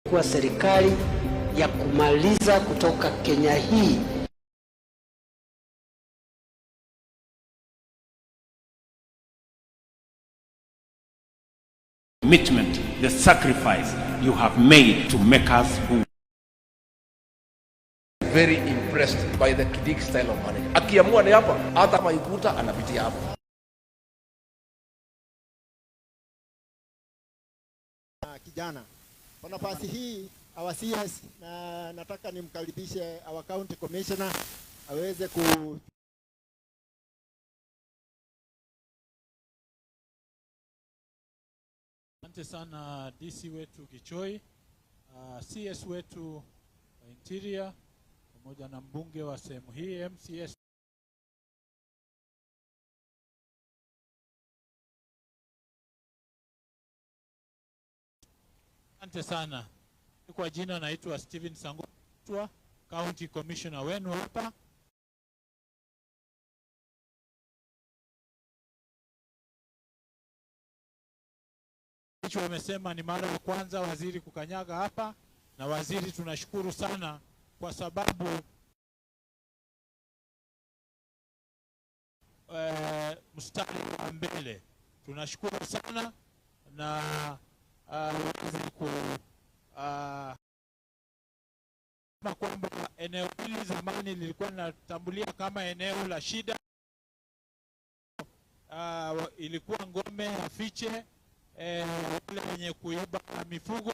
Kuwa serikali ya kumaliza kutoka Kenya hii. Commitment, the sacrifice you have made to make us who Very impressed by the Kindiki style of management. Akiamua ni hapa, hata kama ikuta anapitia hapa. Kijana. Kwa nafasi hii our CS, na nataka nimkaribishe our county commissioner aweze ku Asante sana DC wetu Gichoi, CS wetu wa Interior pamoja na mbunge wa sehemu hii MCS. Asante sana. Kwa jina naitwa Stephen Sangotwa, County Commissioner wenu hapa. Hicho wamesema ni mara ya kwanza waziri kukanyaga hapa, na waziri tunashukuru sana kwa sababu mstari wa mbele. Tunashukuru sana na waziri ku kwamba eneo hili zamani lilikuwa linatambulia kama eneo la shida. Ilikuwa ngome ya fiche wale wenye kuiba mifugo,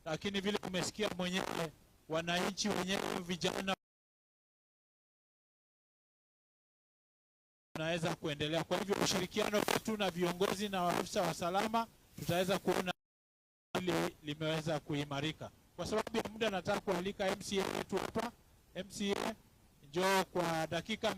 lakini vile umesikia mwenyewe wananchi wenyewe vijana tunaweza kuendelea. Kwa hivyo ushirikiano wetu na viongozi na maafisa wa usalama tutaweza kuona hili limeweza kuimarika. Kwa sababu ya muda nataka kualika MCA wetu hapa. MCA njoo kwa dakika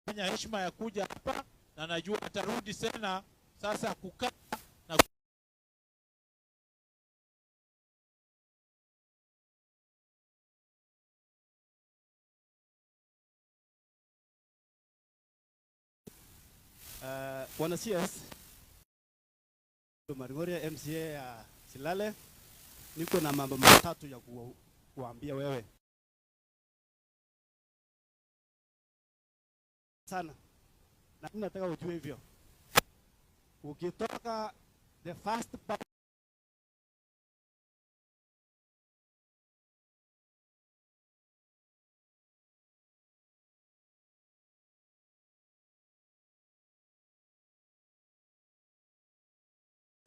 fanya heshima ya kuja hapa, na najua atarudi tena sasa kukaa na Bwana CS Maringoria MCA ya Silale, niko na mambo matatu ya kuambia wewe sana, na mimi nataka ujue hivyo. Ukitoka the first part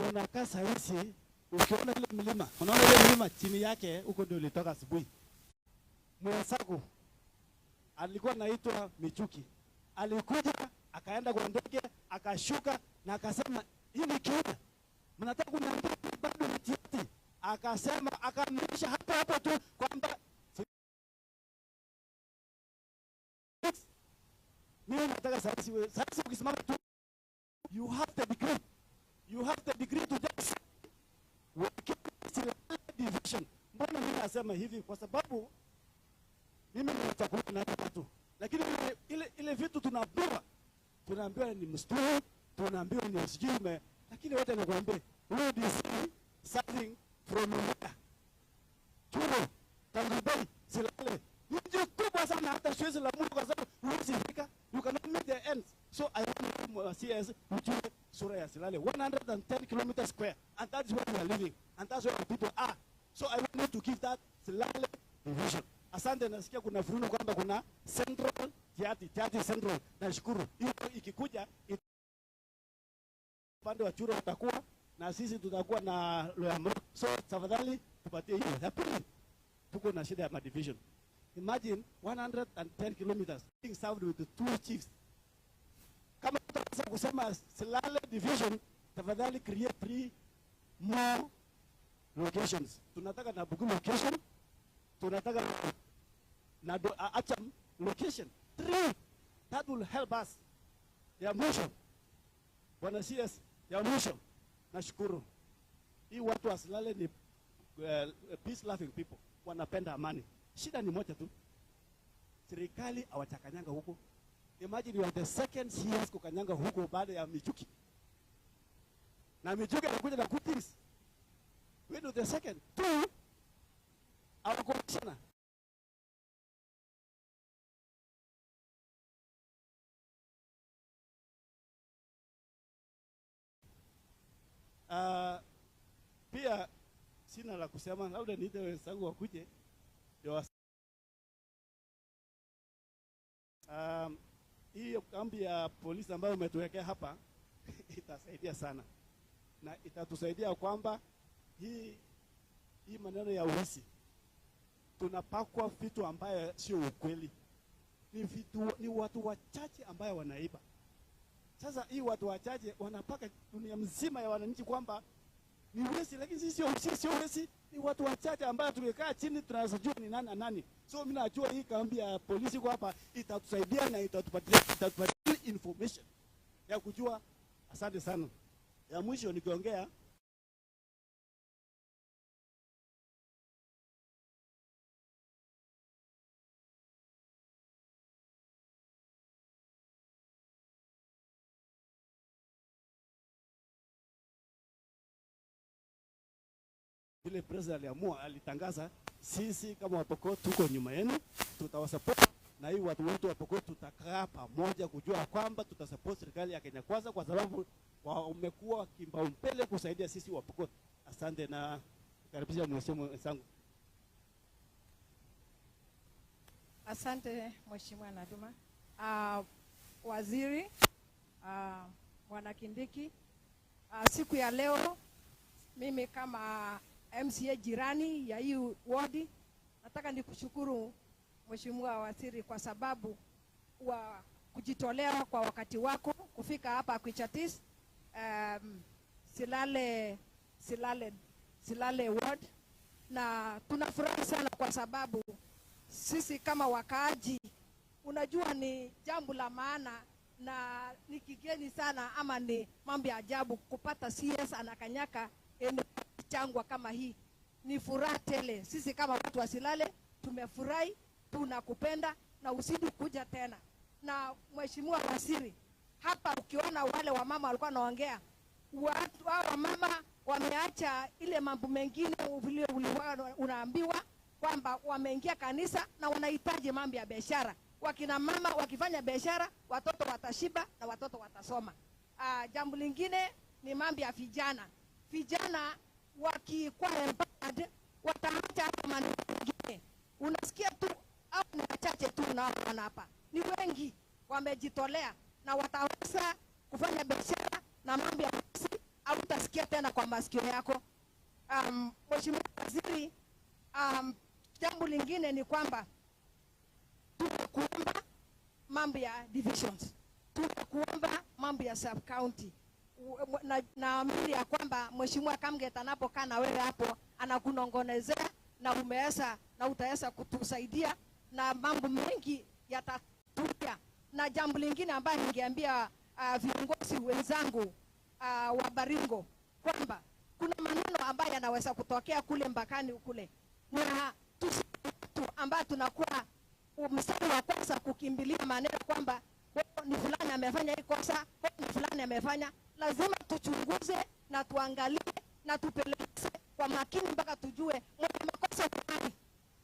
unakaa sahizi, ukiona ile mlima, unaona ile mlima chini yake huko ndio ulitoka asubuhi. Mwenzako alikuwa anaitwa Michuki, alikuja akaenda kwa ndege akashuka na akasema hii ni Kenya, mnataka kuniambia bado ni Tiaty? Akasema, akaamrisha hapo hapo tu kwamba mimi nataka sahizi, sahizi ukisimama tu you have the degree. You have the degree to just division. Mbona mimi nasema hivi? Kwa sababu mimi nilichaguliwa na watu, lakini ile vitu tunaambiwa ni msituni, tunaambiwa ni sijui, lakini wote nakwambia huyu DC starting from Mwea, Churo, Tangubei, Silale ni mji kubwa sana, hata siwezi la Mungu kwa sababu huwezi fika, you cannot meet the ends. So I want CS ujue sura ya Silale, 110 kilometers square, and that's where we are living, and that's where the people are. So I want you to give that Silale division. Asante, nasikia kuna furuno kwamba kuna Central Tiaty, Tiaty Central. Nashukuru. Hiyo ikikuja upande wa Churo utakuwa na sisi tutakuwa na Loyamro. So tafadhali tupatie hiyo. Ya pili, tuko na shida ya division. Imagine 110 kilometers being served with the two chiefs. Kama tutaweza kusema Silale division, tafadhali create 3 more locations. Tunataka na Bugu location, tunataka na Acham location. 3 that will help us. Ya mwisho, Bwana CS, ya mwisho, nashukuru. Hii watu wa Silale ni peace loving people, wanapenda amani. Shida ni moja tu. Serikali hawatakanyanga huko. Imagine you are the second CS kukanyanga huko baada ya Michuki. Na Michuki anakuja na good things. We do the second. Two, our commissioner. Pia sina la kusema, labda niite wenzangu wakuje. Hiyo kambi ya polisi ambayo umetuwekea hapa itasaidia sana, na itatusaidia kwamba hii maneno ya uasi tunapakwa vitu ambayo sio ukweli. Ni watu wachache ambayo wanaiba. Sasa hii watu wachache wanapaka dunia mzima ya wananchi kwamba ni wezi, lakini sisi sio wezi. Ni watu wachache ambao tumekaa chini tunajua ni nani na nani. So mimi najua hii kambi ya polisi kwa hapa itatusaidia na itatupatia information ya kujua. Asante sana. Ya mwisho nikiongea, vile president aliamua, alitangaza, sisi kama Wapokot tuko nyuma yenu, tutawasupport, na hii watu wetu wa Pokot tutakaa pamoja kujua kwamba tutasupport serikali ya Kenya Kwanza, kwa sababu wamekuwa kipaumbele kusaidia sisi Wapokot. Asante na karibisha mheshimiwa wenzangu. Asante Mheshimiwa Naduma. Waziri Bwana Kindiki, siku ya leo mimi kama MCA jirani ya hii wadi nataka nikushukuru Mheshimiwa Waziri kwa sababu wa kujitolea kwa wakati wako kufika hapa Kwichatis, Silale ward, na tunafurahi sana kwa sababu sisi kama wakaaji, unajua ni jambo la maana na ni kigeni sana, ama ni mambo ya ajabu kupata CS anakanyaka eneo changwa kama hii. Ni furaha tele. Sisi kama watu wa Silale tumefurahi, tunakupenda na usidi kuja tena. Na Mheshimiwa Waziri, hapa ukiona wale wamama walikuwa wanaongea, watu hao wamama wameacha ile mambo mengine vile unaambiwa kwamba wameingia kanisa na wanahitaji mambo ya biashara. Wakina mama wakifanya biashara, watoto watashiba na watoto watasoma. Jambo lingine ni mambo ya vijana. Vijana wakikuwa empowered wataacha hata maneno mengine. Unasikia tu au ni wachache tu unaoona hapa, ni wengi wamejitolea na wataweza kufanya biashara na mambo ya ofisi, au utasikia tena kwa masikio yako. Mheshimiwa Waziri, jambo lingine ni kwamba tunakuomba mambo ya divisions, tunakuomba mambo ya sub county. Naamini ya kwamba Mheshimiwa Kamget anapokaa na wewe hapo anakunongonezea na umeweza na utaweza kutusaidia na mambo mengi yatatulia. Na jambo lingine ambayo ningeambia viongozi wenzangu wa Baringo kwamba kuna maneno ambayo yanaweza kutokea kule mpakani kule, na tusi ambayo tunakuwa mstari wa kwanza kukimbilia maneno kwamba ni fulani amefanya hii kosa, ni fulani amefanya. Lazima tuchunguze na tuangalie na tupeleleze kwa makini mpaka tujue mwenye makosa ni nani,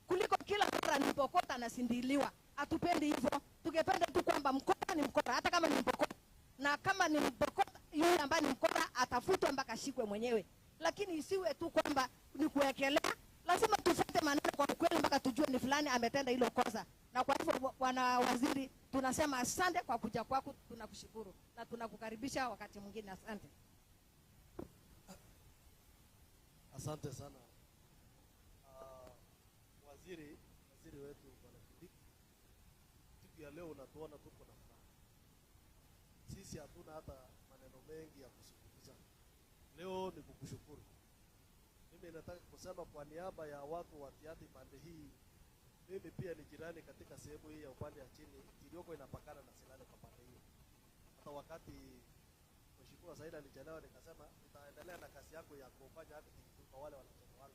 kuliko kila mara ni Pokot anasindiliwa. Hatupendi hivyo. Tungependa tu kwamba mkora ni mkora, hata kama ni Pokot, na kama ni Pokot yule ambaye ni mkora atafutwe mpaka ashikwe mwenyewe, lakini isiwe tu kwamba ni kuwekelea. Lazima tufuate maneno kwa ukweli mpaka tujue ni fulani ametenda hilo kosa. Na kwa hivyo wana waziri, tunasema asante kwa kuja kwako, tunakushukuru na tunakukaribisha wakati mwingine. Asante. Asante sana waziri wetu Bwana Kindiki. Siku ya leo unatuona tuko na furaha. Sisi hatuna hata maneno mengi ya kuzungumza. Leo ni kukushukuru. Mimi nataka kusema kwa niaba ya watu wa Tiaty pande hii, mimi pia ni jirani katika sehemu hii ya upande ya chini iliyoko inapakana na Silale kwa pande hii. Hata wakati Mheshimiwa Said alichelewa nikasema nitaendelea na kazi yangu ya kufanya hata kwa wale wanachelewa.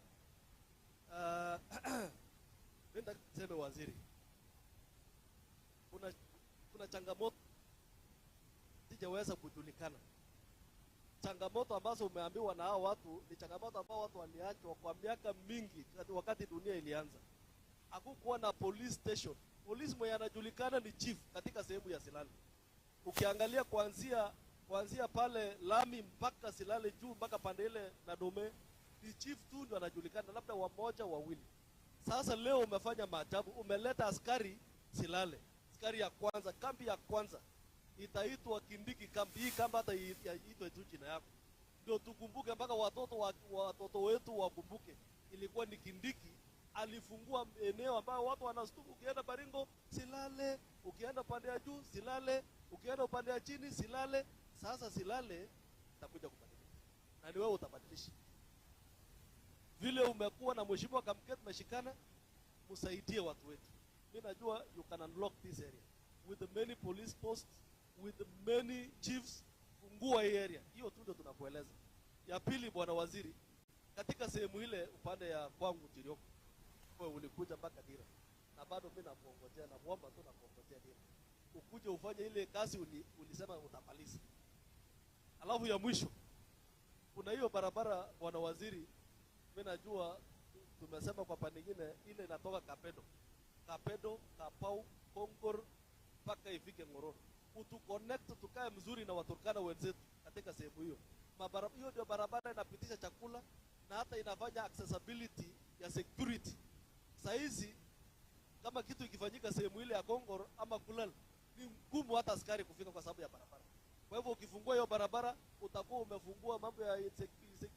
Mimi nataka niseme waziri, Kuna changamoto sijaweza kujulikana. Changamoto ambazo umeambiwa na hao watu ni changamoto ambao watu waliachwa kwa miaka mingi wakati dunia ilianza. Hakukuwa na police station. Polisi mwenye anajulikana ni chief katika sehemu ya Silale. Ukiangalia kuanzia pale lami mpaka Silale juu mpaka pande ile na Dome, ni chief tu ndio anajulikana, labda wamoja wawili. Sasa leo umefanya maajabu, umeleta askari Silale. Askari ya kwanza, kambi ya kwanza itaitwa Kindiki kambi. Hii kambi hata iitwe tu jina yako, ndio tukumbuke mpaka watoto wetu wakumbuke ilikuwa ni Kindiki alifungua eneo ambayo watu wanastuka. Ukienda Baringo Silale, ukienda upande ya juu Silale, ukienda upande ya chini Silale. Sasa Silale itakuja kubadilika, na ni wewe utabadilisha. Vile umekuwa na Mheshimiwa Kamket meshikana, msaidie watu wetu. Mimi najua you can unlock this area with the many police posts, with the many chiefs. Fungua hii area. Hiyo tu ndio tunakueleza. Ya pili, bwana waziri, katika sehemu ile upande ya kwangu Tirioko, wewe ulikuja mpaka Dira, na bado mimi nakuongojea, na muomba tu nakuongojea Dira ukuje ufanye ile kazi ulisema utamaliza. Alafu ya mwisho, kuna hiyo barabara bwana waziri, mimi najua tumesema kwa pande nyingine, ile inatoka Kapedo, Kapau, Kongor mpaka ifike Ngororo, utu connect tukae mzuri na Waturkana wenzetu katika sehemu hiyo. Hiyo ndio barabara inapitisha chakula na hata inafanya accessibility ya security. Saizi kama kitu ikifanyika sehemu ile ya Kongor ama Kulal, ni ngumu hata askari kufika kwa sababu ya barabara. Kwa hivyo ukifungua hiyo barabara utakuwa umefungua mambo ya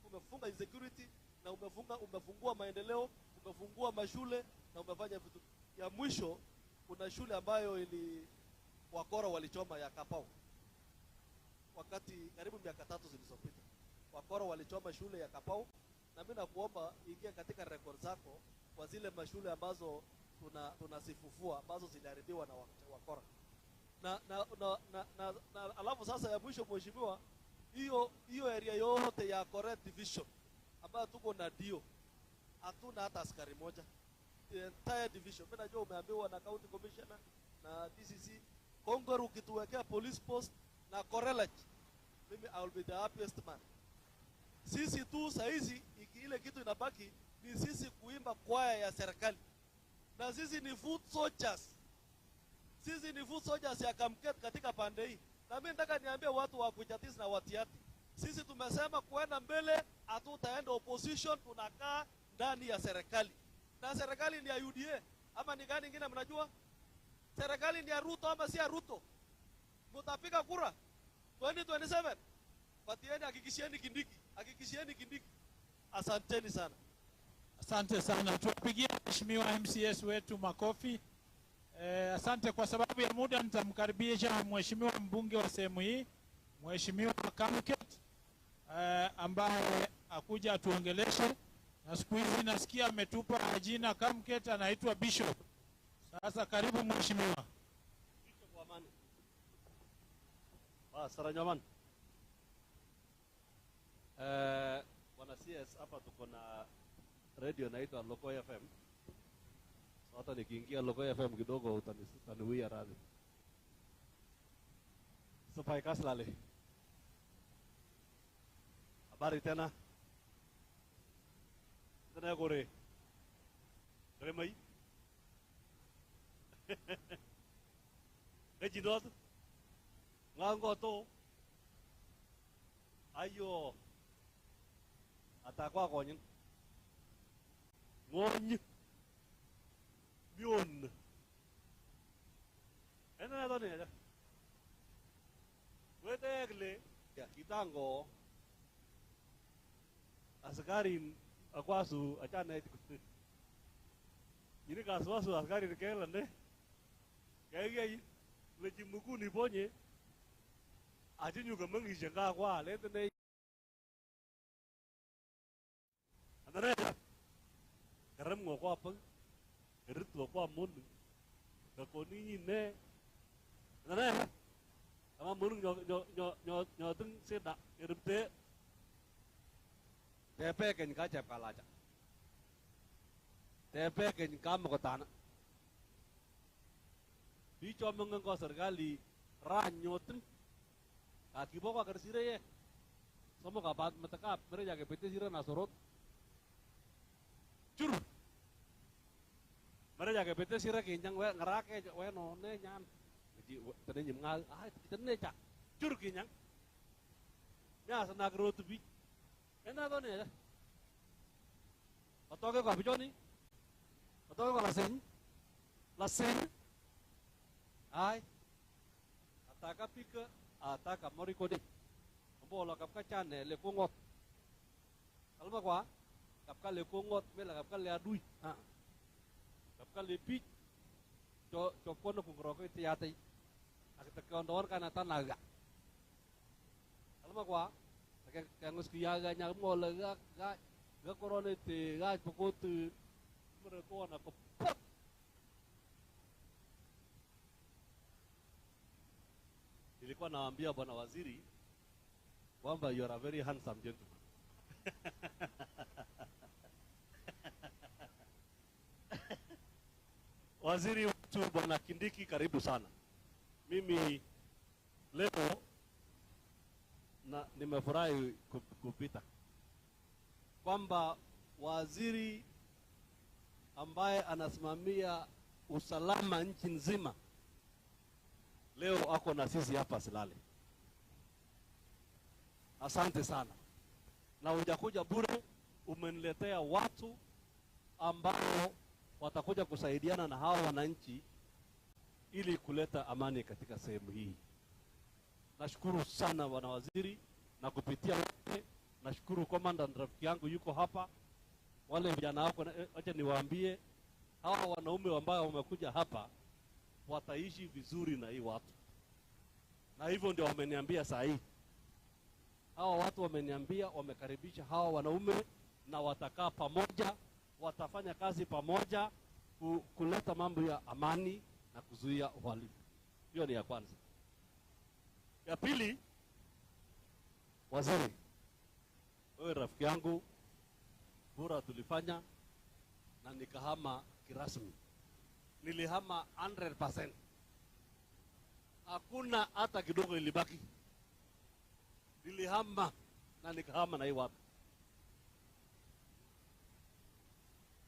umefunga insecurity na umefungua maendeleo, umefungua mashule na umefanya vitu. Ya mwisho, kuna shule ambayo ili wakora walichoma ya Kapau wakati karibu miaka 3 zilizopita. Wakora walichoma shule ya Kapau, na mimi nakuomba ingia katika record zako kwa zile mashule ambazo tunasifufua ambazo ziliharibiwa na wakora. Na alafu sasa ya mwisho mheshimiwa, hiyo area yote ya Koret division ambayo tuko na dio, hatuna hata askari moja. The entire division. Mimi najua umeambiwa na county commissioner na DCC, Kongor ukituwekea police post na Korelach, mimi I will be the happiest man. Sisi tu saizi ile kitu inabaki ni sisi kuimba kwaya ya serikali. Na sisi ni foot soldiers. Sisi ni foot soldiers ya Kamket katika pande hii. Na mimi nataka niambie watu wa Kujatis na Watiati, sisi tumesema kuenda mbele, hatutaenda opposition, tunakaa ndani ya serikali. Na serikali ni ya UDA ama ni gani nyingine mnajua? Serikali ni ya Ruto ama si ya Ruto? Mtapiga kura 2027. Patieni, hakikishieni Kindiki, hakikishieni Kindiki. Asanteni sana. Asante sana. Tuwapigie Mheshimiwa MCS wetu makofi. Asante. Kwa sababu ya muda nitamkaribisha Mheshimiwa mbunge wa sehemu hii, Mheshimiwa Kamket, ambaye akuja atuongeleshe. Na siku hizi nasikia ametupa jina Kamket, anaitwa Bishop. Sasa karibu mheshimiwa. Bishop wa amani. Saranyaman. Bwana CS, hapa tuko na radio inaitwa Loko FM. So hata nikiingia Loko FM kidogo utaniwia radhi. Sopai kaslale. Habari tena. Tena gore. Remai. Ejidot. Ngango to. Ayo. Atakwa konyin. Ngony. Mion. Ena na toni aja. Wetekle kitango askarin akwasu achana ini kaswasu askarin kelande kaya leji muku ni ponye achinyu kemengi jengka kwa letene anare kerem ngoko apa kerit ngoko mun ngakoni ne anare ama mun nyo nyo nyo nyo nyo tung sedak erupte tepe ken ka chep kalacha tepe ken kam ko tana Bicho mengen ko serikali ranyotin. Kakibo kwa kersire ye. Somo kapat metekap mere jage pete sira nasorot. Cur. Mere jage pete sira kinyang we ngerake we none nyan. Tene nyim ngal ah tene cak. Cur kinyang. Ya sana grotu bi. Ena to ne. Otoke kwa bichoni. Otoke kwa lasen. Lasen. Ai. Ataka pika ataka morikode. Bola kapka chane le kongot. Kalma kwa kapka le kongot mela kapka le adui. Ha. Kapka le pik. Jo jo kono kungroko tiate. Akitekondor kana tanaga. Kalma kwa kangus kiyaga nya mola ga ga ga korone te ga pokotu mre kona ko pop. Nilikuwa naambia bwana waziri kwamba you are a very handsome gentleman. Waziri wetu bwana Kindiki, karibu sana. Mimi leo na nimefurahi kupita kwamba waziri ambaye anasimamia usalama nchi nzima leo ako na sisi hapa Silale. Asante sana. Na hujakuja bure, umeniletea watu ambao watakuja kusaidiana na hawa wananchi ili kuleta amani katika sehemu hii. Nashukuru sana bwana waziri, na kupitia wewe nashukuru commandant rafiki yangu yuko hapa. Wale vijana wako, acha niwaambie hawa wanaume ambao wamekuja hapa wataishi vizuri na hii watu. Na hivyo ndio wameniambia saa hii. Hawa watu wameniambia wamekaribisha hawa wanaume na watakaa pamoja, watafanya kazi pamoja kuleta mambo ya amani na kuzuia uhalifu. Hiyo ni ya kwanza. Ya pili, waziri, wewe rafiki yangu, bora tulifanya na nikahama kirasmi. Nilihama 100%. Hakuna hata kidogo ilibaki. Nilihama na nikahama na hii watu.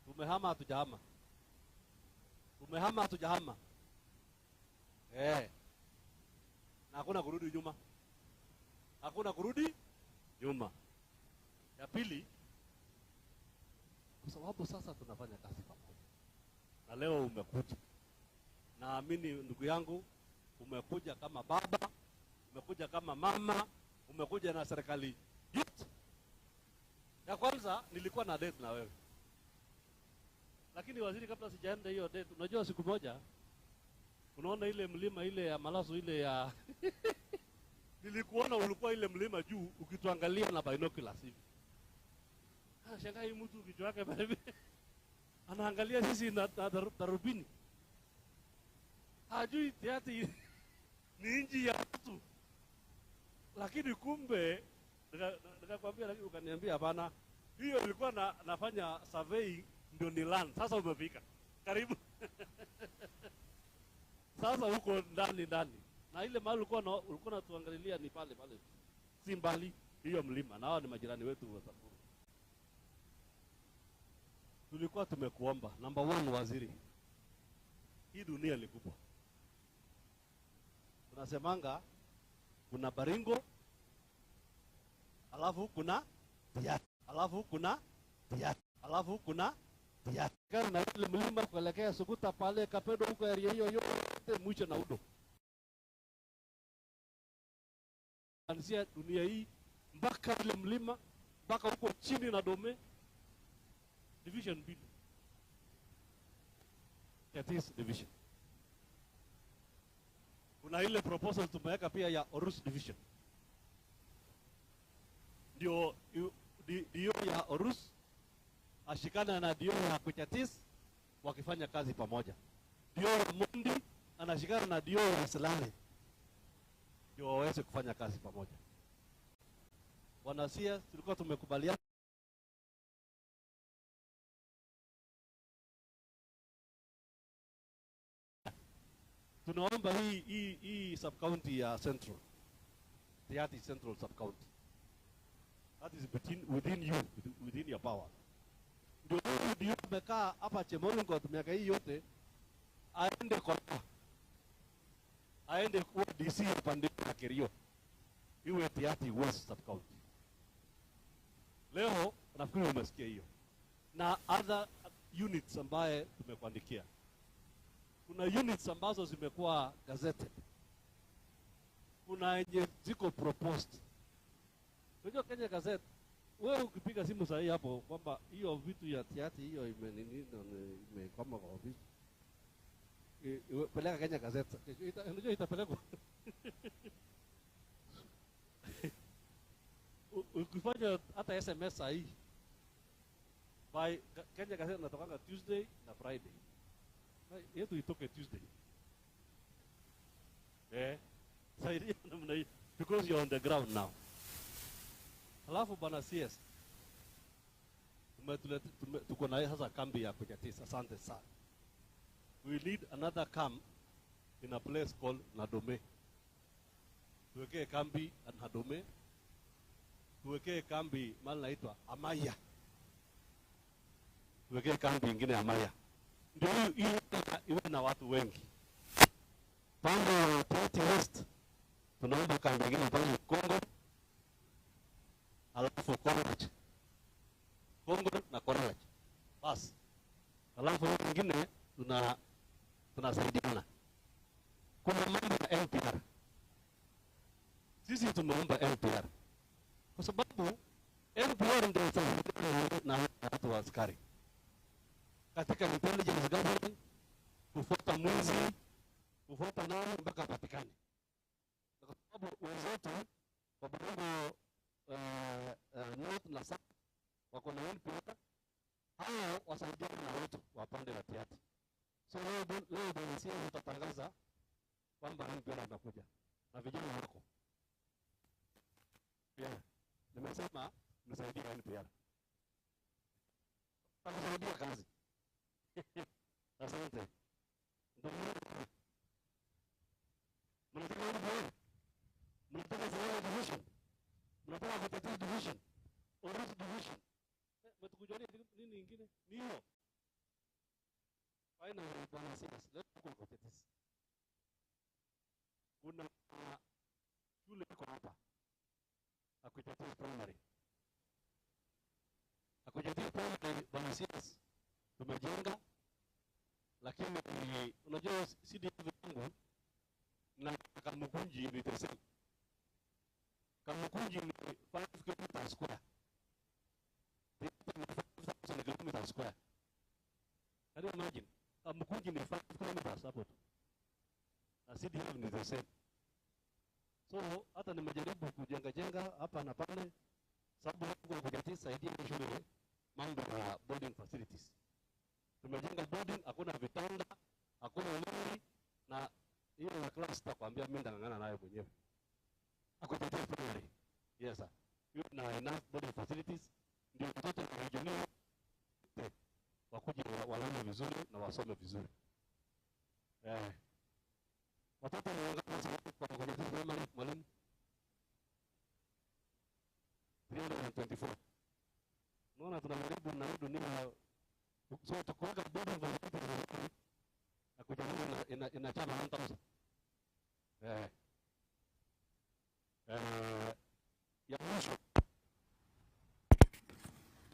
Tumehama hatujahama. Tumehama hatujahama. Na hakuna kurudi nyuma. Hakuna kurudi nyuma. Ya pili, kwa sababu sasa tunafanya kazi pamoja. Na leo umekuja. Naamini ndugu yangu, umekuja kama baba, umekuja kama mama, umekuja na serikali yote. Ya kwanza nilikuwa na date na wewe. Lakini waziri, kabla sijaenda hiyo date, unajua siku moja unaona ile mlima ile ya Malaso ile ya nilikuona ulikuwa ile mlima juu ukituangalia na binoculars hivi. Ah, shangaa hii mtu kichwa yake pale. Anaangalia sisi na darubini. Hajui teati ni nchi ya watu. Lakini kumbe nikakwambia, lakini ukaniambia hapana. Hiyo ilikuwa nafanya survey ndio ni land. Sasa umefika. Karibu. Sasa huko ndani ndani. Na ile mahali ulikuwa unatuangalilia ni pale pale. Si mbali hiyo mlima. Na hao ni majirani wetu wa Samburu. Tulikuwa tumekuomba number 1 waziri. Hii dunia ni kubwa. Tunasemanga kuna Baringo, alafu kuna Tiaty, alafu kuna Tiaty, alafu kuna Tiaty. Na ile mlima kuelekea Sukuta pale Kapedo huko area hiyo yote mwisho na Udo. Anzia dunia hii mpaka ile mlima mpaka huko chini na Dome division mbili. That is division. Kuna ile proposal tumeweka pia ya Orus division. Ndio dio ya Orus ashikana na dio ya Kuchatis wakifanya kazi pamoja. Dio ya Mundi anashikana na dio ya Silale ndio waweze kufanya kazi pamoja. Wanasia tulikuwa tumekubaliana Tunaomba hii sub county ya Central, Tiaty Central sub county. That is between, within you, within your power. Ndio huyu ndio amekaa hapa Chemolingot miaka hii yote, aende kwa aende kuwa DC upande wa Kerio, iwe Tiaty West sub county. Leo nafikiri umesikia hiyo, na other units ambaye tumekuandikia. Kuna units ambazo zimekuwa gazetted, kuna yenye ziko proposed. Unajua Kenya Gazette, wewe ukipiga simu sahihi hapo kwamba hiyo vitu ya Tiaty hiyo ime nini imekwama kwa ofisi, peleka Kenya Gazette. Unajua itapelekwa. Ukifanya hata SMS sahihi by Kenya Gazette natokanga Tuesday na Friday. Yetu itoke Tuesday. Saidia namna hii because you're on the ground now. Alafu bwana CS, tuko na sasa kambi ya Kujatis. Asante sana. We need another camp in a place called Nadome. Tuwekee kambi Nadome. Tuwekee kambi mahali naitwa Amaya. Tuwekee kambi ingine Amaya. Ndio hiyo iwe na watu wengi. Pande ya Tiaty West tunaomba kambi ingine pale Kongo, alafu Korolach. Kongo na Korolach. Bas. Alafu nyingine tunasaidiana. Kuna mambo ya NPR. Sisi tumeomba NPR. Kwa sababu NPR ndio itasaidia na watu wa askari katika intelligence gathering, kufuata mwizi, kufuata nani mpaka apatikane. Kwa sababu wenzetu wa Baringo North na South wako na NPR, hao wasaidiane na wetu wa pande wa Tiaty. So leo bwana CS utatangaza kwamba NPR anakuja na vijana wako. Yeah. Nimesema msaidie NPR. Takusaidia kazi. Asante. Ndio mnataka NPR? Mnataka Siaya division? Mnataka Kutetea division? Orut division? Mtukujalia nini ingine? Ni hiyo. Finally bwana CS, leo tuko Kutetea. Kuna shule iko hapa. Akujatia primary. Akujatia primary bwana CS tumejenga, lakini unajua CDF yangu na Kamukunji ni the same. Kamukunji ni 5 km square. 5,000 km square. Can you imagine? Kamukunji ni 5 km hapo tu. Na CDF ni the same. So hata nimejaribu kujenga jenga hapa na pale, sababu yangu Kujatis saidia shule mambo ya boarding facilities. Tumejenga boarding, hakuna vitanda, hakuna nini, na hiyo ya class sitakwambia mimi ndangangana nayo mwenyewe. Akujatis primary. Yes sir. You na enough boarding facilities ndio watoto wa region wakuje walale vizuri na wasome vizuri. Watoto ni wangapi kwa Kujatis primary mwalimu? 324. Unaona tunajaribu na hii dunia, so tukiweka boarding facilities na kujaribu inachana 1000. Ya mwisho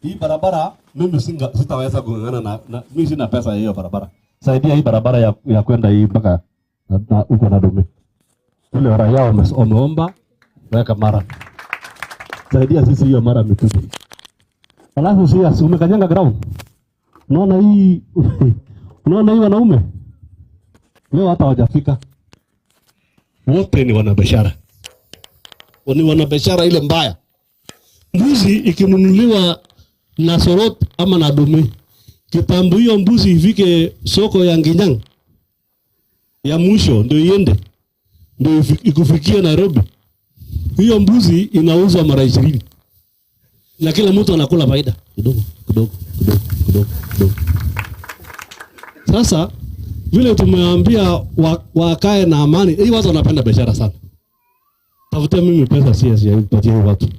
hii barabara mimi sitaweza kung'ang'ana na mimi sina pesa ya hiyo barabara. Saidia hii barabara ya kwenda hii mpaka huko Nadome. Ule raia wameomba weka mara. Saidia sisi hiyo mara mitupu. Alafu si umekanyanga ground. Unaona hii unaona hii wanaume leo hata hawajafika. Wote ni wanabiashara. Ni wanabiashara ile mbaya. Mbuzi ikinunuliwa na Sorot ama na Dome, kitambo hiyo mbuzi ifike soko ya Nginyang ya mwisho ndio iende, ndio ikufikie Nairobi. Hiyo mbuzi inauzwa mara 20. Na kila mtu anakula faida kidogo kidogo kidogo kidogo kidogo. Sasa Vile tumeambia wakae na amani. Hii watu wanapenda biashara sana. Tafutia mimi pesa CS ya kupatia watu.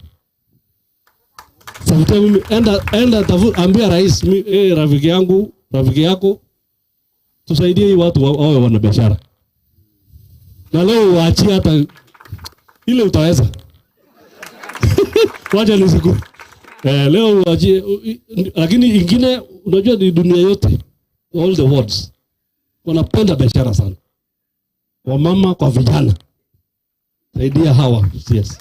Tafutia mimi, enda ambia rais, rafiki yangu, rafiki yako, tusaidie hii watu wawe wana biashara. Na leo waachie hata ile utaweza. Wacha nisiku. Leo waachie, lakini ingine unajua ni dunia yote, all the words. Wanapenda biashara sana. Kwa mama, kwa vijana. Saidia hawa, yes.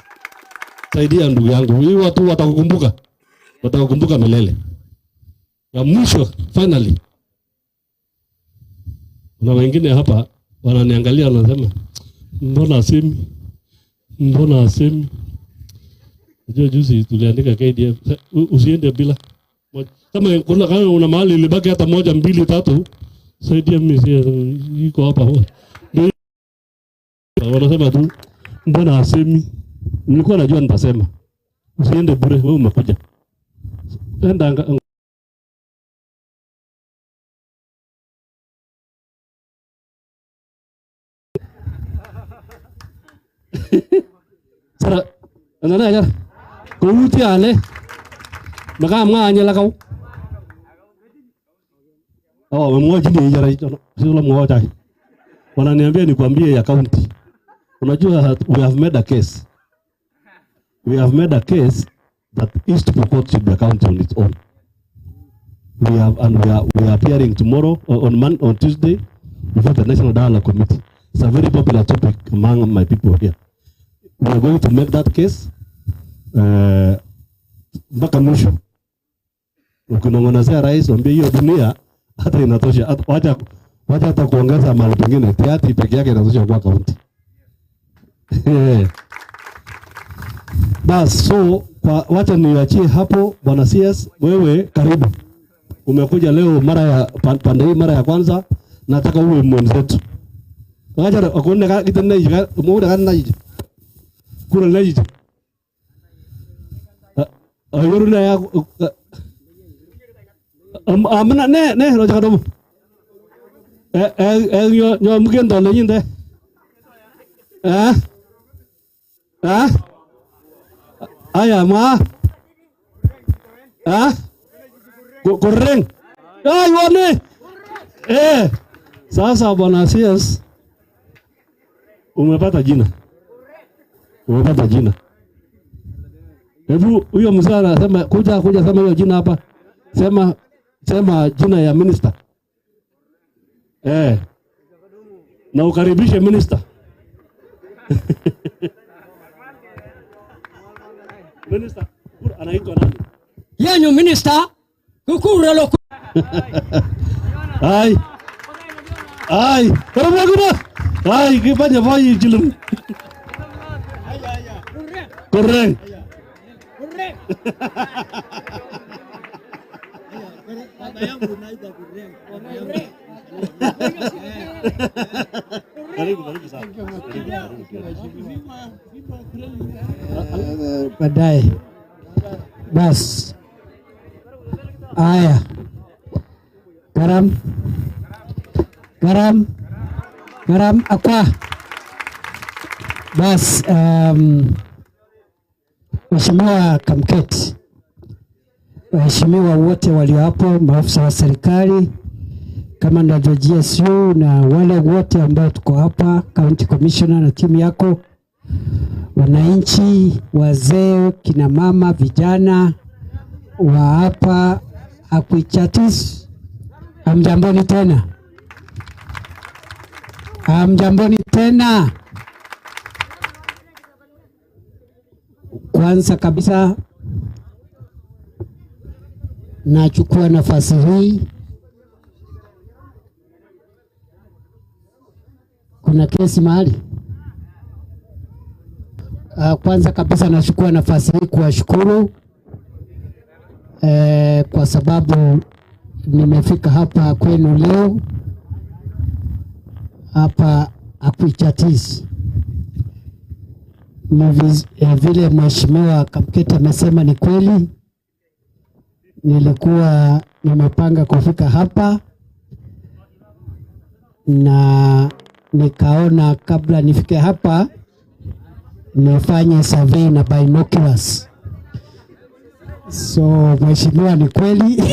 Saidia ndugu yangu. Hii watu watakukumbuka. Watakukumbuka milele. Ya mwisho, finally. Kuna wengine hapa wananiangalia wanasema, mbona asemi? Mbona asemi? Unajua juzi tuliandika KDF, usiende bila. Kama kuna kama una mahali ilibaki hata 1 2 3, saidia mimi, iko hapa. Wanasema tu mbona asemi? Nilikuwa najua nitasema. Usiende bure, wewe umekuja. Enda Sara, nana ajar. Kouti ale. Maka mga anya lakau. Oh, mmoja ni jara hicho. Sio mmoja. Wananiambia nikwambie ya county. Unajua we have made a case. We have made a case that East Pokot should be a county on its own. We have, and we are appearing tomorrow on Tuesday before the National Dialogue Committee. It's a very popular topic among my people here. We are going to make that case mpaka mwisho. Ukinong'onezea rais mwambie hiyo dunia hata inatosha. Wacha hata kuongeza mahali pengine, tiati peke yake inatosha kwa county. Bas, so kwa wacha niachie hapo. Bwana CS, wewe karibu. Umekuja leo mara ya pande hii mara ya kwanza, nataka uwe mwenzetu. Wacha akone kitende hivi, muda kana hivi. Kura leji. Ayuruna ya amna ne lo chakadomo. Yo mugendo le nyinde. Aya ma. Koreng. Ay wane. Sasa Bwana CS umepata jina. Umepata jina. Hebu huyo mzee anasema kuja sema hiyo jina hapa. Sema jina ya minister. Na ukaribishe minister. Minister anaitwa nani? Yenyu minister kukura lo. Ai. Ai, karibu. Ai, kifanya vai jilum. Koreng. Baba yangu naitwa Kureng. Karibu sana. Baadaye. Bas. Aya. Garam. Garam. Garam akwa. Bas, Mheshimiwa Kamket, waheshimiwa wote walio hapo, maafisa wa serikali, kamanda wa GSU na wale wote ambao tuko hapa, County Commissioner na timu yako, wananchi, wazee, kina mama, vijana wa hapa Akuichatis, hamjamboni tena. Hamjamboni tena. Kwanza kabisa nachukua nafasi hii, kuna kesi mahali. Kwanza kabisa nachukua nafasi hii kuwashukuru kwa sababu nimefika hapa kwenu leo hapa Akuichatis. Vile Mheshimiwa Kamket amesema ni kweli, nilikuwa nimepanga kufika hapa Na nikaona kabla nifike hapa nifanye survey na binoculars. So mheshimiwa, ni kweli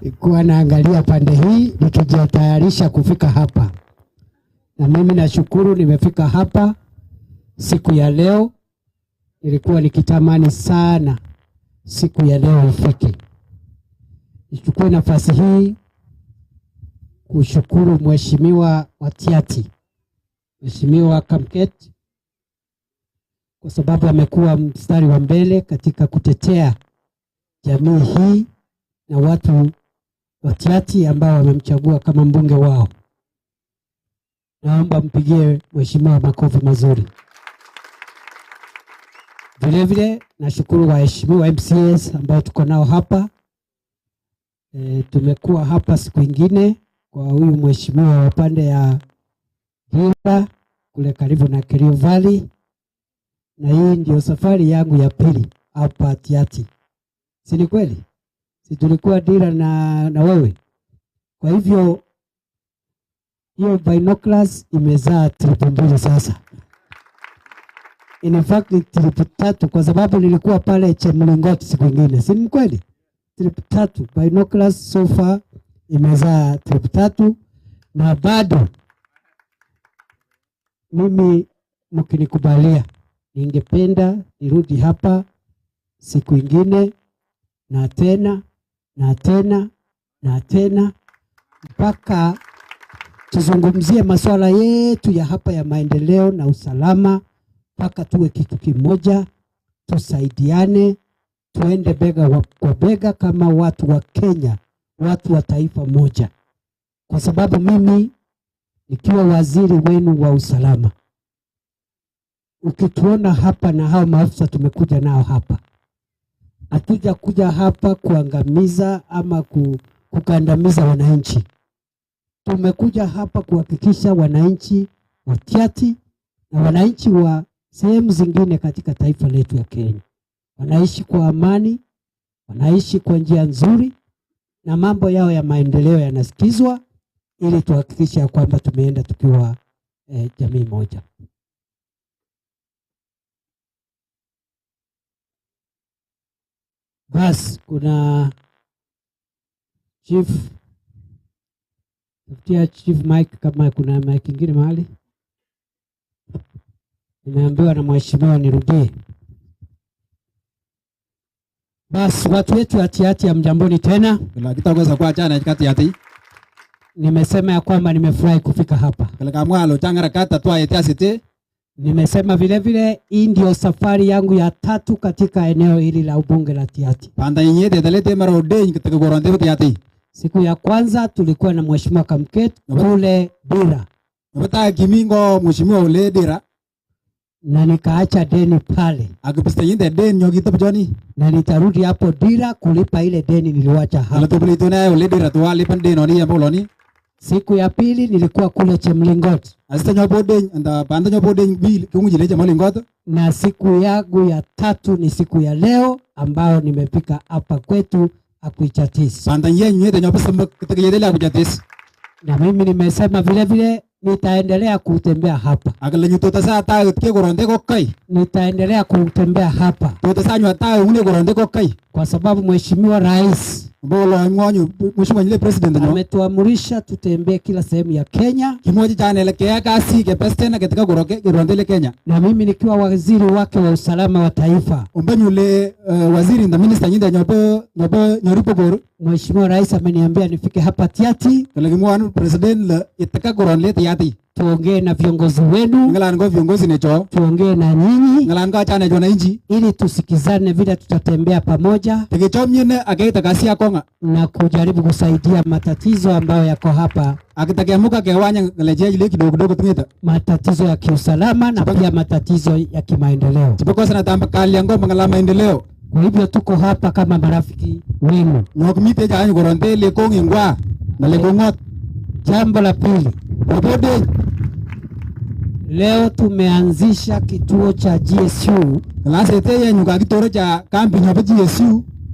nilikuwa naangalia pande hii nikijitayarisha kufika hapa, na mimi nashukuru nimefika hapa siku ya leo. Nilikuwa nikitamani sana siku ya leo ifike. Nichukue nafasi hii kushukuru Mheshimiwa wa Tiaty, Mheshimiwa Kamket, kwa sababu amekuwa mstari wa mbele katika kutetea jamii hii na watu wa Tiaty ambao wamemchagua kama mbunge wao. Naomba mpigie mheshimiwa makofi mazuri. Vile vile nashukuru waheshimiwa MCAs ambao tuko nao hapa. Tumekuwa hapa siku ingine kwa huyu mheshimiwa wa pande ya Dira kule karibu na Kerio Valley, na hii ndio safari yangu ya pili hapa Tiaty. Si ni kweli? Si tulikuwa Dira na wewe? Kwa hivyo hiyo binoculars imezaa trip mbili sasa. In fact ni trip tatu, kwa sababu nilikuwa pale Chemlingot siku ingine, si ni kweli? Trip tatu, binoculars so far imezaa trip tatu, na bado mimi mkinikubalia, ningependa nirudi hapa siku ingine na tena na tena na tena mpaka tuzungumzie masuala yetu ya hapa ya maendeleo na usalama, mpaka tuwe kitu kimoja, tusaidiane, tuende bega kwa bega kama watu wa Kenya, watu wa taifa moja. Kwa sababu mimi nikiwa waziri wenu wa usalama, ukituona hapa na hao maafisa tumekuja nao hapa, hatuja kuja hapa kuangamiza ama kukandamiza wananchi. Tumekuja hapa kuhakikisha wananchi wa Tiaty na wananchi wa sehemu zingine katika taifa letu ya Kenya wanaishi kwa amani, wanaishi kwa njia nzuri, na mambo yao ya maendeleo yanasikizwa, ili tuhakikishe kwamba tumeenda tukiwa jamii moja. Bas, kuna chief, tafutia Chief Mike kama kuna mic ingine mahali. Nimeambiwa na mheshimiwa nirudie. Bas, watu wetu wa Tiaty hamjamboni tena. Kitaweza kwa chana kati ya. Nimesema ya kwamba nimefurahi kufika hapa. Nimesema vile vile hii ndio safari yangu ya tatu katika eneo hili la ubunge la Tiaty. Siku ya kwanza tulikuwa na Mheshimiwa Kamket kule Dira. Na nikaacha deni pale. Na nitarudi hapo Dira kulipa ile deni niliwacha hapo. Siku ya pili nilikuwa kule Chemlingot. Na siku yangu ya tatu ni siku ya leo ambayo nimefika hapa kwetu Akuichatis. Na mimi nimesema vile vile nitaendelea kutembea hapa. Nitaendelea kutembea hapa. Kwa sababu Mheshimiwa Rais ametuamurisha tutembee kila sehemu ya Kenya. Na mimi nikiwa waziri wake wa usalama wa taifa, Mheshimiwa Rais ameniambia nifike hapa Tiaty tuongee na viongozi wenu, tuongee na nyinyi ili tusikizane vile tutatembea pamoja na kujaribu kusaidia matatizo ambayo yako hapa, matatizo ya kiusalama na pia matatizo ya kimaendeleo. Kwa hivyo tuko hapa kama marafiki wenu. Jambo la pili, leo tumeanzisha kituo cha GSU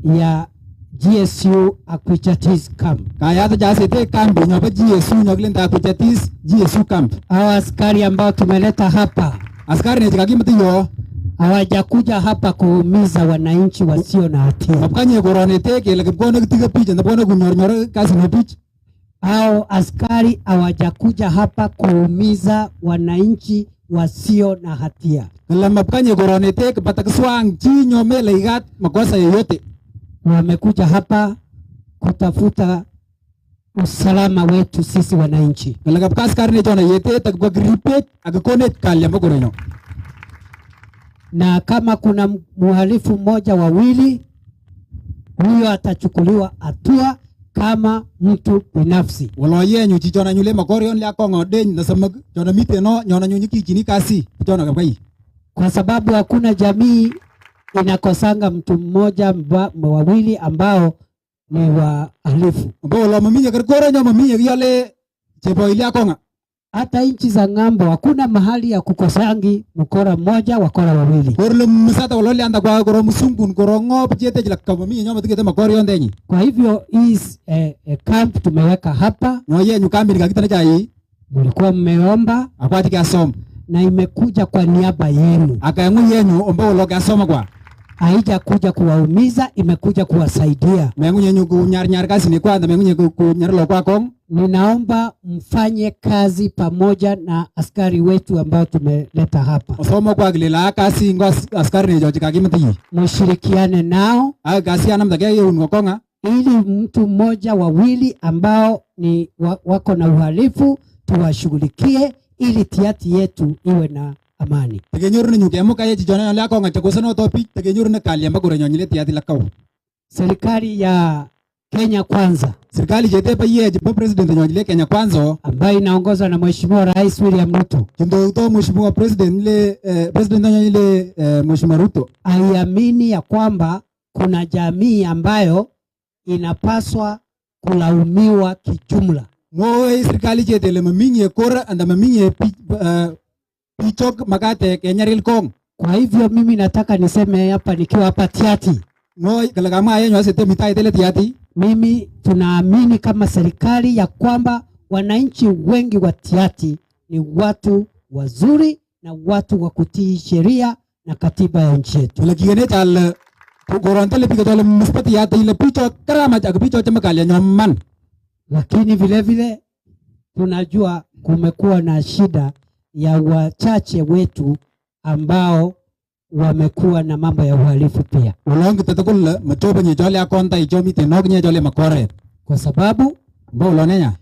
ya GSU Akwichatis camp. Kayat jasete kambi nyoba GSU nyokilen Akwichatis GSU camp. Hawa askari ambao tumeleta hapa, askari ne chikakimiti yo hawajakuja hapa kuumiza wananchi wasio na hatia. Mapkanye koronete kele kipkone kitige pich ndapkone kunyornyore kasi ne pich. Hao askari hawajakuja hapa kuumiza wananchi wasio na hatia. Kala mapkanye koronete kipata kiswang chi nyome leigat makosa yoyote. Wamekuja hapa kutafuta usalama wetu sisi wananchi. Kala kapka askari ne chona yete takwa gripet akakonet kalya makoronyo. Na kama kuna muhalifu mmoja wawili, huyo atachukuliwa hatua kama mtu binafsi. Walo yenyu chichona nyule makorion lya kongo deny nasamak chona miteno nyona nyunyu kichini kasi chona kapkai. Kwa sababu hakuna jamii inakosanga mtu mmoja wawili ambao ni wahalifu. Mbolo maminye karkoro nyo maminye yale cheboilia konga. Hata nchi za ng'ambo hakuna mahali ya kukosangi mkora mmoja wakora wawili. Korlo msata walole anda kwa koro msungun koro ngop jete jila kama minye nyoma tikete makori ondenyi. Kwa hivyo hii camp tumeweka hapa. Nyoye nyukambi nikakitana chai. Mlikuwa mmeomba akwati kiasom na imekuja kwa niaba yenu. Akayangu yenyu omba ulo kiasoma kwa. Haijakuja kuwaumiza, imekuja kuwasaidia. Mengu yenyu kunyar-nyar kasi ni kwa, mengu yenyu kunyar kwa kong. Ninaomba mfanye kazi pamoja na askari wetu ambao tumeleta hapa. Osomo kwa kilela kasi ngo askari ni joji kakimati. Mshirikiane nao. Kasi anamtakia yeye ungokonga. Ili mtu mmoja wawili ambao ni wako na uhalifu tuwashughulikie ili tiati yetu iwe na amani. Tekenyoru ni nyuke muka ye chichona yale akonga chakosano topic tekenyoru ne kalyamba korenyo tiati lakau. Serikali ya Kenya Kwanza, serikali jete pa ye jipo president nyonyile Kenya Kwanza ambayo inaongozwa na Mheshimiwa Rais William Ruto. Kindo to Mheshimiwa President le President nyonyile Mheshimiwa Ruto aiamini ya kwamba kuna jamii ambayo inapaswa kulaumiwa kijumla. Mwoe serikali jete le maminye kora anda maminye pichok makate kenyaril kong. Kwa hivyo mimi nataka niseme hapa nikiwa hapa Tiati. Mwoe kalakama yenyu asete mitai tele Tiati. Mimi tunaamini kama serikali ya kwamba wananchi wengi wa Tiati ni watu wazuri na watu wa kutii sheria na katiba ya nchi yetu. Lakini tal korontele pika tole mspati yati ile picho karama cha picho cha makalia nyoman. Lakini vile vile tunajua kumekuwa na shida ya wachache wetu ambao wamekuwa na mambo ya uhalifu pia. Ulongi tatakul machoba nyejole akonta ichomi tenok nyejole makore. Kwa sababu mbona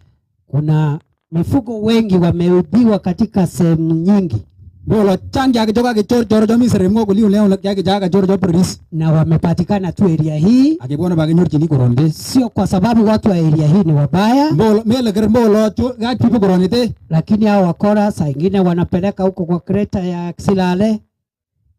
kuna mifugo wengi wameibiwa katika sehemu nyingi. Bolo changi akichoka kichor chor chomi seremgo kuli uleo yake jaga chor chor police na wamepatikana tu area hii. Akibona bakinyor chini koronde. Sio kwa sababu watu wa area hii ni wabaya. Bolo mele kermbolo gachi koronete. Lakini hao wakora saa ingine wanapeleka huko kwa kreta ya Silale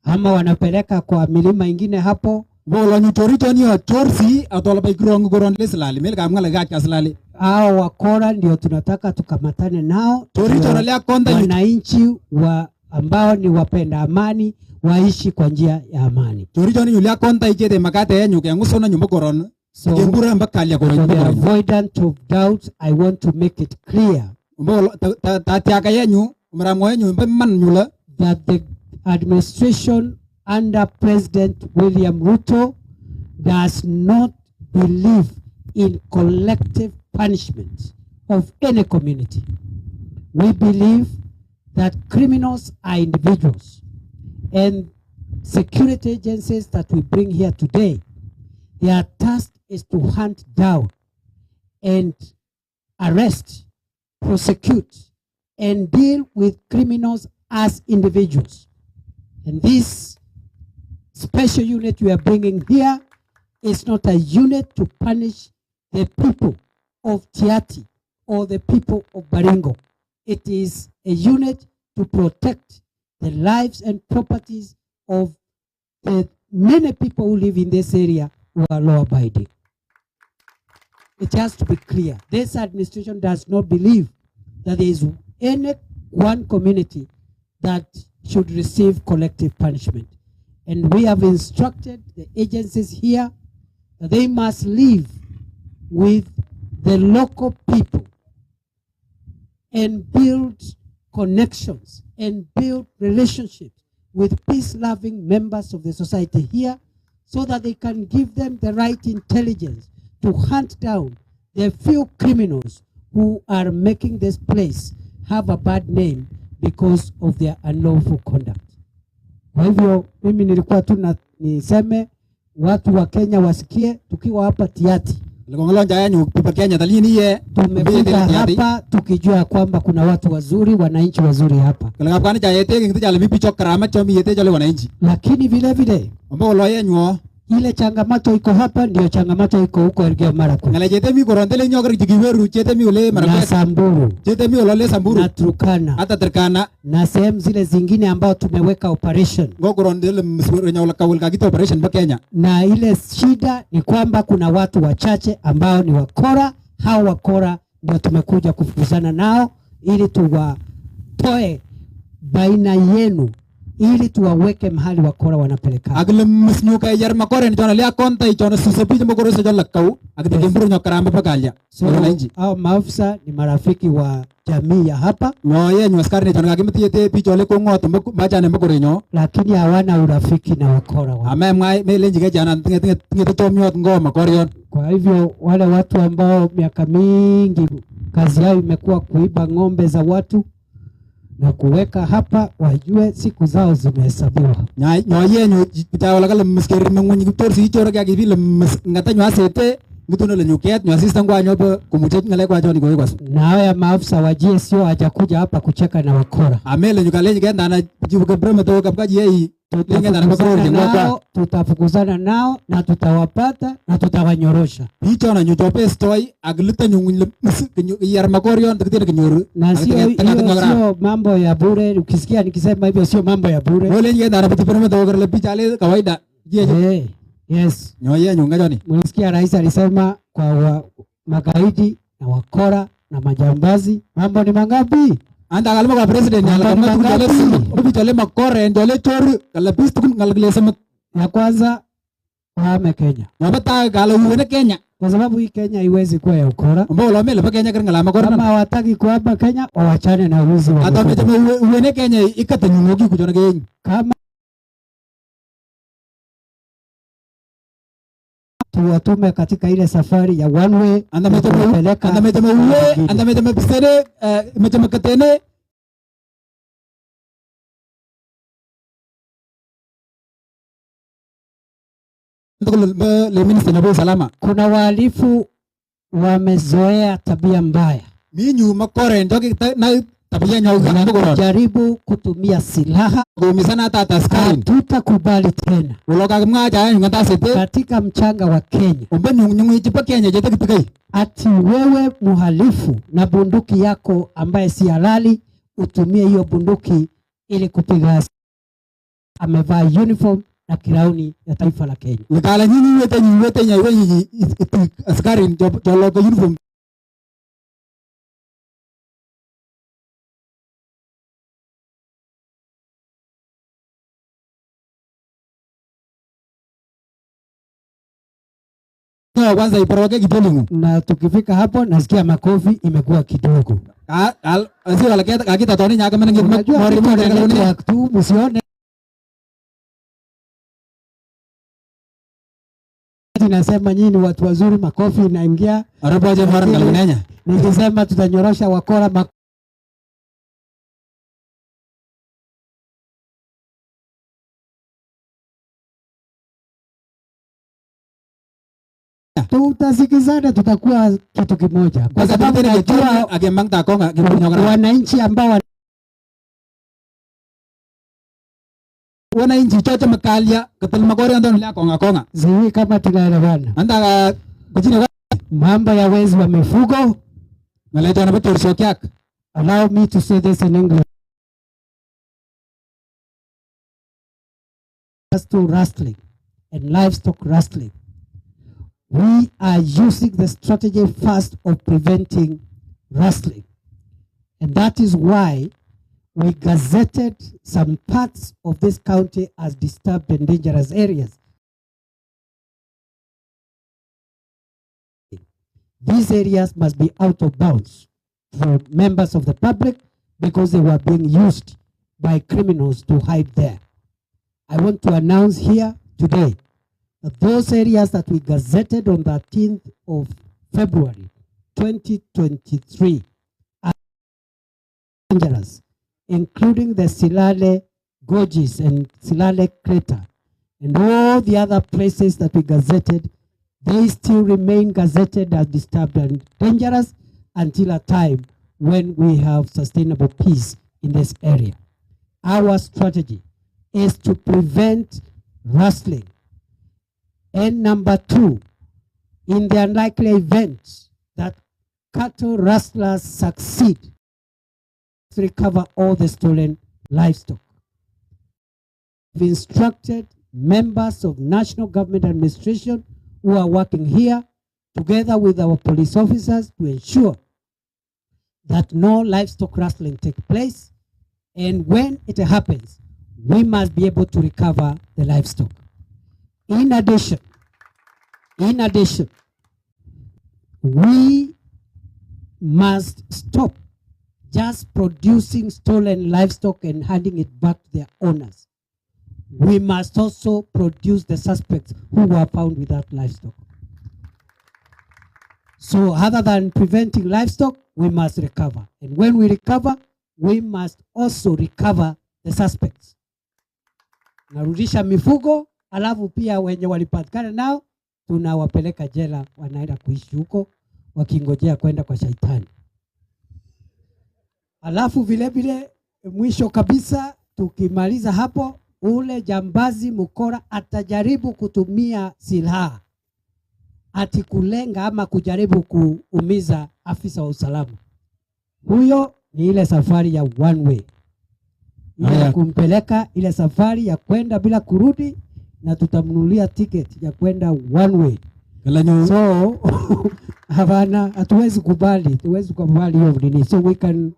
ama wanapeleka kwa milima ingine hapo. Bolo nyuchori choni chorsi atola bai grong koronde Silale mele kamngala gachi Silale. Hao wakora ndio tunataka tukamatane nao. Chori choralea konda wananchi wa ambao ni wapenda amani waishi kwa njia ya amani. Chori nyulia konta ichete makate yenyu kengusona nyumba koron. So kengura mbakalia koron. For the avoidance of doubt, I want to make it clear tatiaka yenyu mramwa yenyu man nyula that the administration under President William Ruto does not believe in collective punishment of any community. We believe that criminals are individuals, and security agencies that we bring here today, their task is to hunt down and arrest, prosecute, and deal with criminals as individuals. And this special unit we are bringing here is not a unit to punish the people of Tiati or the people of Baringo. It is a unit to protect the lives and properties of the many people who live in this area who are law-abiding. It has to be clear. This administration does not believe that there is any one community that should receive collective punishment. And we have instructed the agencies here that they must live with the local people and build connections and build relationships with peace-loving members of the society here so that they can give them the right intelligence to hunt down the few criminals who are making this place have a bad name because of their unlawful conduct. Kwa hivyo mimi nilikuwa tu na niseme watu wa Kenya wasikie, tukiwa hapa Tiaty tumefika hapa tukijua kwamba kuna watu wazuri, wananchi wazuri hapa, lakini vile vile ile changamoto iko hapa ndio changamoto iko huko Elgeyo Marakwet na Samburu na Turkana na sehemu zile zingine ambao tumeweka operation. Na ile shida ni kwamba kuna watu wachache ambao ni wakora. Hao wakora ndio tumekuja kufukuzana nao ili tuwatoe baina yenu, ili tuwaweke mahali wakora wanapelekana. So, hao maafisa ni marafiki wa jamii ya hapa, lakini hawana urafiki na wakora wa. Kwa hivyo wale watu ambao miaka mingi kazi yao imekuwa kuiba ng'ombe za watu na kuweka hapa, wajue siku zao zimehesabiwa. Na haya maafisa wa GSU hajakuja hapa kucheka na wakora. Tutafukuzana nao na tutawapata na tutawanyorosha. Na sio mambo ya bure. Ukisikia nikisema hivyo sio mambo ya bure. Yes. Mlisikia rais alisema kwa magaidi na wakora na majambazi mambo ni mangapi? Ya kwanza wahame Kenya. Kwa sababu hii Kenya haiwezi kuwa ya ukora. Kama hawataki kuhama Kenya, wawachane na wizi wa mifugo. Kama tuwatume katika ile safari ya one way, kupeleka kuna wahalifu wamezoea tabia mbaya na kujaribu kutumia silaha. Hatutakubali tena katika mchanga wa Kenya ati wewe muhalifu na bunduki yako ambaye si halali utumie hiyo bunduki ili kupiga. Amevaa uniform na kirauni ya taifa la Kenya. Na tukifika hapo nasikia makofi imekuwa kidogo. Unajua network tu, msione nasema nyinyi ni watu wazuri, makofi inaingia. Nikisema tutanyorosha wakora tutasikizana, tutakuwa kitu kimoja, kwa sababu najua wananchi ambao wananchi choche makalia katal makori andon la konga konga sijui kama tunaelewana. Anda kujina mambo ya wezi wa mifugo ngalejo na betor sokyak. Allow me to say this in English. To rustling and livestock rustling, we are using the strategy first of preventing rustling, and that is why we gazetted some parts of this county as disturbed and dangerous areas. These areas must be out of bounds for members of the public because they were being used by criminals to hide there. I want to announce here today that those areas that we gazetted on 13th of February 2023 are dangerous, including the Silale Gorges and Silale Crater and all the other places that we gazetted. They still remain gazetted as disturbed and dangerous until a time when we have sustainable peace in this area. Our strategy is to prevent rustling. And number two, in the unlikely event that cattle rustlers succeed to recover all the stolen livestock, we've instructed members of national government administration who are working here together with our police officers to ensure that no livestock rustling takes place. And when it happens, we must be able to recover the livestock. In addition, we must stop just producing stolen livestock and handing it back to their owners. We must also produce the suspects who were found with that livestock. So other than preventing livestock, we must recover. And when we recover, we must also recover the suspects. Narudisha mifugo, alafu pia wenye walipatikana nao tunawapeleka jela, wanaenda kuishi huko wakingojea kwenda kwa shaitani. Alafu vile vile mwisho kabisa, tukimaliza hapo, ule jambazi mkora atajaribu kutumia silaha ati kulenga ama kujaribu kuumiza afisa wa usalama, huyo ni ile safari ya one way, ile ya Haya. Kumpeleka ile safari ya kwenda bila kurudi, na tutamnunulia ticket ya kwenda one way. Kalanyo. So hapana, hatuwezi kubali, hatuwezi kubali hiyo nini. So we can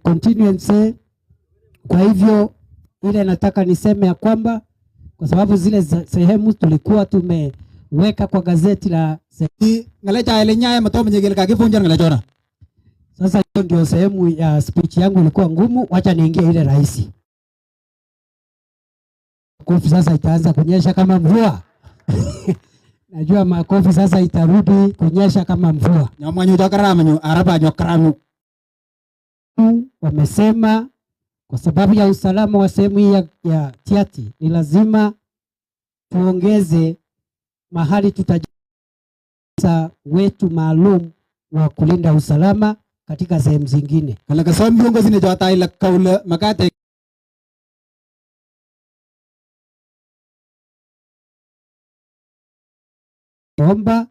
continue and say, kwa hivyo ile nataka niseme ya kwamba kwa sababu zile sehemu tulikuwa tumeweka kwa gazeti la Ng'alecha ile nyaye matomenye kele kakivunjan ng'alechona. Sasa hiyo ndio sehemu ya speech yangu ilikuwa ngumu, wacha niingie ile rahisi. Makofi sasa itaanza kunyesha kama mvua. Najua makofi sasa itarudi kunyesha kama mvua. Nyamwanyu chokaramanyu araba nyokramu. Wamesema kwa sababu ya usalama wa sehemu hii ya Tiaty ni lazima tuongeze mahali tutajenga wetu maalum wa kulinda usalama katika sehemu zingine. Kale kasom viongozi ne chotai ile kaule makat Omba.